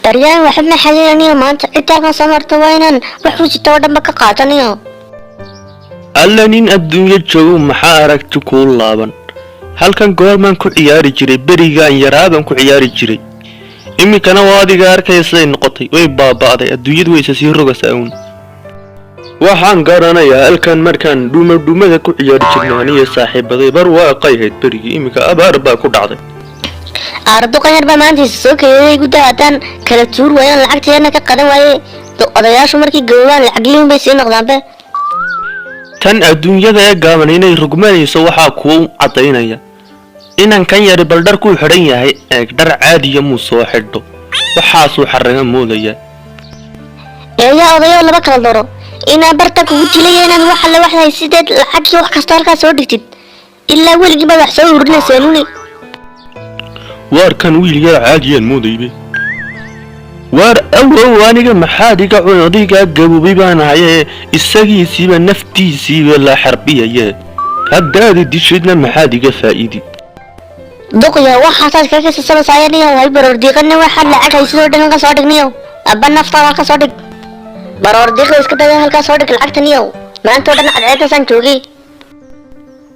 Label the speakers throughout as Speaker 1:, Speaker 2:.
Speaker 1: Baryaan waxba ma xalinaniyo, maanta cidda halkan soo marto waa inaan wax u sito oo dhanba ka qaataniyo.
Speaker 2: Alla, nin adduunyo joogow, maxaa aragti kuu laaban? Halkan goormaan ku ciyaari jiray? Berigaan yaraabaan ku ciyaari jiray. Iminkana waa adiga arkaya siday noqotay, way baaba'day adduunyadu, wayse sii rogasaa uun. Waxaan garanayaa halkan markaan dhuumadhuumada ku ciyaari jirnay aniyo saaxiibaday. Bar waaqay ahayd berigii, iminka abaar baa ku dhacday.
Speaker 1: Aarduqan yar baa maanta isa soo keeday gudda. Haddaan kala tuur waayaan, lacagta yarna ka qadan waaye. Odayaashu markay gaboobaan lacag bay sii noqdaanbe.
Speaker 2: Tan adduunyada ee gaaban inay rogmanayso waxaa kuu caddaynaya inankan yari bal dharkuu xidhan yahay eeg. Dhar caadiya muu soo xidho, waxaasuu xarraga moodayaa.
Speaker 1: Eeyaa odayo, laba kala doro: inaan barta kugu dilaya, inaad wax alle wax haysideed lacagii wax kasta halkaa soo dhigtid. Ilaa weligii baad wax soo ururinaysaa nuni.
Speaker 2: Waarkan wiil yar caadiyaan moodaybe. Waar awow, aniga maxaad iga cun? Odaygaa gaboobay baan ahaye, isagiisiiba naftiisiiba la xarbiyaye. Haddaadi dishidna maxaad iga faa'iidi?
Speaker 1: Duqya, waxaasaad kaga sisanaysaayaniyo hay baroor diiqana. Waxaad lacag haysidoo dhan halkaa soo dhigniyo, abba naftaada halkaa soo dhig. Baroor diiqda iska daya, halkaa soo dhig lacagtaniyo. Maanta oo dhan cadceedaasaan joogay.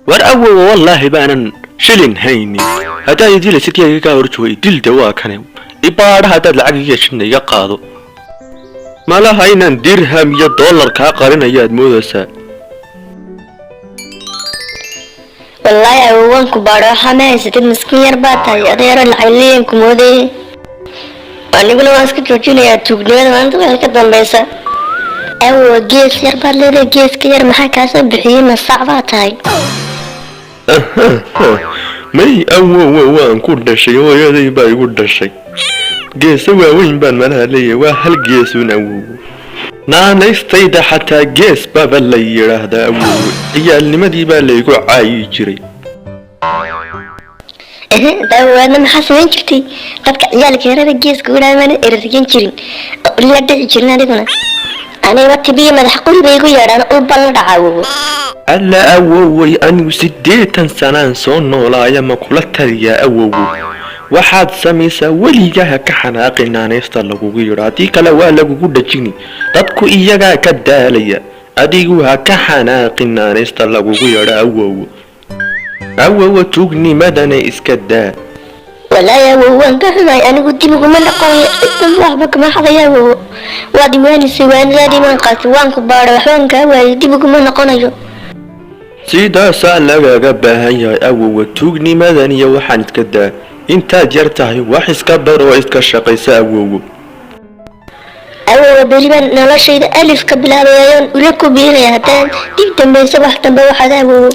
Speaker 2: War awowa, wallaahi baanan shilin haynin. Haddaad idilaysid kayga kaa hor joogay dilda waa kane ibaadha. Haddaad lacag iga heshidna iga qaado. Malaha inaan dirham iyo dollar kaa qarinayaad moodaysaa.
Speaker 1: Wallaahi awowaan ku baadho, waxaa ma haysatid. Miskiin yar baa tahay, adeero lacag liyan ku moodayay. Aniguna waan iska joojinayaa tuugnimada maanta waxay ka dambaysa. Awowa, gees yar baad leedahay. Geeska yar maxaa kaasoo bixiyey? Masac baa tahay?
Speaker 2: May awowa, waan ku dhashay, hooyaday baa igu dhashay. Geeso waaweyn baan malaha leeyahay, waa hal geesuun awowo. Naanaystayda xataa gees baaba la yidhaahdaa awowe, ciyaalnimadii baa laygu caayi jiray.
Speaker 1: Daawaadna maxaa samayn jirtay? Dadka ciyaalka yarada geeska udhaamaana ereryan jirin oo la dhici jirin. Aniguna aniga tibiya madax qori bay igu yeedhaan, ulban la dhaca awowo.
Speaker 2: Alla awowey, anigu 80 sanaan soo noolaaya, ma kula taliyaa awowo? Waxaad samaysaa, weligaa ha ka xanaaqi naanaysta lagugu yidho, haddii kale waa lagugu dhajini. Dadku iyagaa ka daalaya, adigu ha ka xanaaqin naanaysta lagugu yidho awowo. Awowo, tuugnimadana iska daa.
Speaker 1: Walaahi awow, waan ka xumahay. Anigu dib uguma noqonayo, ciddan waxba kama xadaya awowo. Waad iwaanisay, waanadaadii baan qaatay, waan ku baadhay, waxbaan kaa waayay, dib uguma noqonayo.
Speaker 2: Sidaasaa lagaga baahan yahay awowa. Tuugnimadan iyo waxaan iska daa. Intaad yar tahay wax iska bar oo iska shaqaysa awowo.
Speaker 1: Awowa, beri baan noloshayda alif ka bilaabayayoon ula ku biiraya haddaan dib dambaysa wax dambe waxaad awowo.